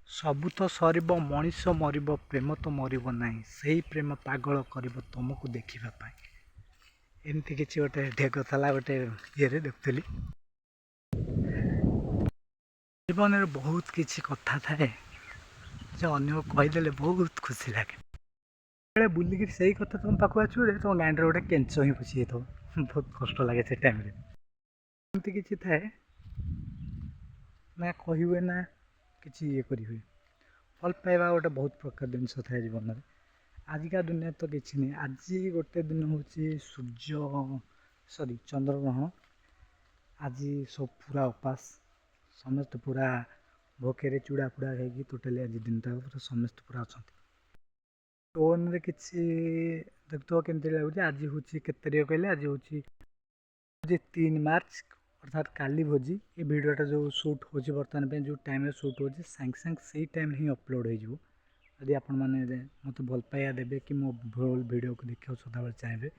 ସବୁ ତ ସରିବ, ମଣିଷ ମରିବ, ପ୍ରେମ ତ ମରିବ ନାହିଁ। ସେଇ ପ୍ରେମ ପାଗଳ କରିବ ତୁମକୁ ଦେଖିବା ପାଇଁ। ଏମିତି କିଛି ଗୋଟେ ଢେଗ ଥିଲା, ଗୋଟେ ଇଏରେ ଦେଖୁଥିଲି। ଜୀବନରେ ବହୁତ କିଛି କଥା ଥାଏ ଯେ ଅନ୍ୟକୁ କହିଦେଲେ ବହୁତ ଖୁସି ଲାଗେ। ବେଳେ ବୁଲିକିରି ସେଇ କଥା ତୁମ ପାଖକୁ ଆସିବ ଯେ ତୁମ ଗାଣ୍ଡିରେ ଗୋଟେ କେଞ୍ଚ ହିଁ ପଶି ଯାଇଥିବ। ବହୁତ କଷ୍ଟ ଲାଗେ ସେ ଟାଇମ୍ରେ। ଏମିତି କିଛି ଥାଏ ନା କହି ହୁଏ ନା କିଛି ଇଏ କରିହୁଏ। ଭଲ ପାଇବା ଗୋଟେ ବହୁତ ପ୍ରକାର ଜିନିଷ ଥାଏ ଜୀବନରେ। ଆଜିକା ଦୁନିଆରେ ତ କିଛି ନାହିଁ। ଆଜି ଗୋଟେ ଦିନ ହେଉଛି ସୂର୍ଯ୍ୟ, ସରି, ଚନ୍ଦ୍ରଗ୍ରହଣ। ଆଜି ସବୁ ପୁରା ଉପାସ, ସମସ୍ତେ ପୁରା ଭୋକରେ ଚୁଡ଼ା ଫୁଡ଼ା ଖାଇକି ଟୋଟାଲି ଆଜି ଦିନଟା ପୁରା ସମସ୍ତେ ପୁରା ଅଛନ୍ତି। ଟୋନ୍ରେ କିଛି ଦେଖୁଥିବ କେମିତି ଲାଗୁଛି। ଆଜି ହେଉଛି କେତେ ତାରିଖ କହିଲେ? ଆଜି ହେଉଛି 3 ମାର୍ଚ୍ଚ, ଅର୍ଥାତ୍ କାଲି ଭୋଜି। ଏ ଭିଡ଼ିଓଟା ଯେଉଁ ସୁଟ୍ ହେଉଛି ବର୍ତ୍ତମାନ ପାଇଁ, ଯେଉଁ ଟାଇମ୍ରେ ସୁଟ୍ ହେଉଛି, ସାଙ୍ଗେ ସାଙ୍ଗେ ସେଇ ଟାଇମ୍ରେ ହିଁ ଅପଲୋଡ଼ ହେଇଯିବ। ଯଦି ଆପଣମାନେ ମୋତେ ଭଲ ପାଇବା ଦେବେ କି ମୋ ଭୁଲ ଭିଡ଼ିଓକୁ ଦେଖିବାକୁ ସଦାବେଳେ ଚାହିଁବେ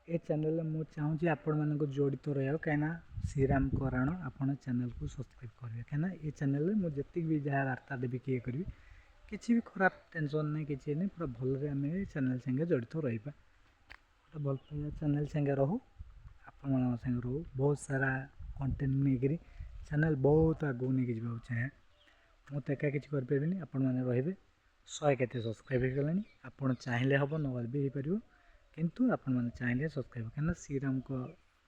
ଏ ଚ୍ୟାନେଲରେ, ମୁଁ ଚାହୁଁଛି ଆପଣମାନଙ୍କୁ ଜଡ଼ିତ ରହିବାକୁ। କାହିଁକିନା ଶ୍ରୀରାମ କରଣ ଆପଣ ଚ୍ୟାନେଲକୁ ସବସ୍କ୍ରାଇବ୍ କରିବେ, କାହିଁକିନା ଏ ଚ୍ୟାନେଲରେ ମୁଁ ଯେତିକି ବି ଯାହା ବାର୍ତ୍ତା ଦେବି କି ଇଏ କରିବି, କିଛି ବି ଖରାପ ଟେନସନ୍ ନାହିଁ, କିଛି ନାହିଁ। ପୁରା ଭଲରେ ଆମେ ଏ ଚ୍ୟାନେଲ୍ ସାଙ୍ଗେ ଜଡ଼ିତ ରହିବା। ଗୋଟେ ଭଲ ପାଇବା ଚ୍ୟାନେଲ୍ ସାଙ୍ଗେ ରହୁ, ଆପଣମାନଙ୍କ ସାଙ୍ଗେ ରହୁ। ବହୁତ ସାରା କଣ୍ଟେଣ୍ଟ ନେଇକରି ଚ୍ୟାନେଲ୍ ବହୁତ ଆଗକୁ ନେଇକି ଯିବାକୁ ଚାହେଁ। ମୁଁ ତ ଏକା କିଛି କରିପାରିବିନି, ଆପଣମାନେ ରହିବେ। ଶହେ କେତେ ସବସ୍କ୍ରାଇବ୍ ହେଇଗଲାଣି। ଆପଣ ଚାହିଁଲେ ହେବ, ନହେଲେ ବି ହେଇପାରିବ। କିନ୍ତୁ ଆପଣମାନେ ଚାହିଁଲେ ସବସ୍କ୍ରାଇବ୍, କାହିଁକିନା ଶ୍ରୀରାମଙ୍କ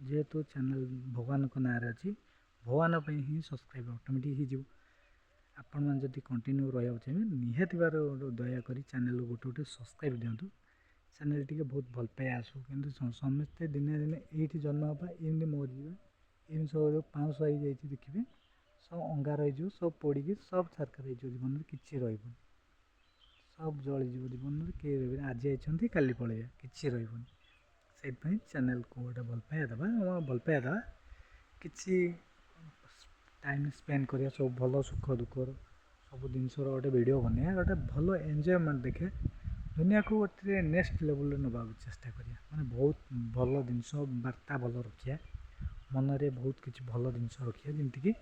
ଯେହେତୁ ଚ୍ୟାନେଲ୍ ଭଗବାନଙ୍କ ନାଁରେ ଅଛି, ଭଗବାନ ପାଇଁ ହିଁ ସବସ୍କ୍ରାଇବ୍ ଅଟୋମେଟିକ୍ ହେଇଯିବ। ଆପଣମାନେ ଯଦି କଣ୍ଟିନ୍ୟୁ ରହିବାକୁ ଚାହିଁବେ, ନିହାତି ଭାବରେ ଗୋଟେ ଦୟାକରି ଚ୍ୟାନେଲ୍କୁ ଗୋଟେ ଗୋଟେ ସବସ୍କ୍ରାଇବ୍ ଦିଅନ୍ତୁ। ଚ୍ୟାନେଲ୍ ଟିକେ ବହୁତ ଭଲ ପାଇବା ଆସୁ। କିନ୍ତୁ ସମସ୍ତେ ଦିନେ ଦିନେ ଏଇଠି ଜନ୍ମ ହେବା, ଏମିତି ମରିଯିବା। ଏମିତି ସବୁ ଯେଉଁ ପାଉଁଶ ହେଇଯାଇଛି ଦେଖିବେ, ସବୁ ଅଙ୍ଗାର ହେଇଯିବ, ସବୁ ପୋଡ଼ିକି ସବୁ ଛାରଖାର ହେଇଯିବ। ଜୀବନରେ କିଛି ରହିବନି, ସବୁ ଜଳିଯିବ। ଜୀବନରେ କେହି ରହିବେନି। ଆଜି ଆଇଛନ୍ତି, କାଲି ପଳେଇବେ, କିଛି ରହିବନି। ସେଇଥିପାଇଁ ଚ୍ୟାନେଲ୍କୁ ଗୋଟେ ଭଲ ପାଇବା ଦେବା, ଭଲ ପାଇବା ଦେବା, କିଛି ଟାଇମ୍ ସ୍ପେଣ୍ଡ କରିବା, ସବୁ ଭଲ ସୁଖ ଦୁଃଖର ସବୁ ଜିନିଷର ଗୋଟେ ଭିଡ଼ିଓ ବନେଇବା, ଗୋଟେ ଭଲ ଏନ୍ଜୟମେଣ୍ଟ ଦେଖିବା, ଦୁନିଆକୁ ଗୋଟେ ନେକ୍ସଟ ଲେଭେଲରେ ନେବାକୁ ଚେଷ୍ଟା କରିବା। ମାନେ ବହୁତ ଭଲ ଜିନିଷ, ବାର୍ତ୍ତା ଭଲ ରଖିବା, ମନରେ ବହୁତ କିଛି ଭଲ ଜିନିଷ ରଖିବା, ଯେମିତିକି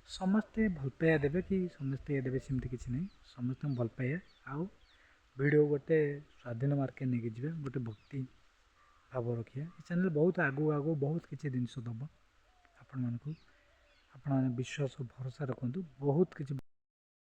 ସମସ୍ତେ ଭଲ ପାଇବା ଦେବେ କି ସମସ୍ତେ ଇଏ ଦେବେ, ସେମିତି କିଛି ନାହିଁ। ସମସ୍ତଙ୍କୁ ଭଲ ପାଇବା ଆଉ ଭିଡ଼ିଓ ଗୋଟେ ସ୍ୱାଧୀନ ମାର୍କେଟ ନେଇକି ଯିବେ, ଗୋଟେ ଭକ୍ତି ଭାବ ରଖିବା। ଏ ଚ୍ୟାନେଲ୍ ବହୁତ ଆଗକୁ ଆଗକୁ ବହୁତ କିଛି ଜିନିଷ ଦେବ ଆପଣମାନଙ୍କୁ। ଆପଣମାନେ ବିଶ୍ୱାସ ଭରସା ରଖନ୍ତୁ, ବହୁତ କିଛି।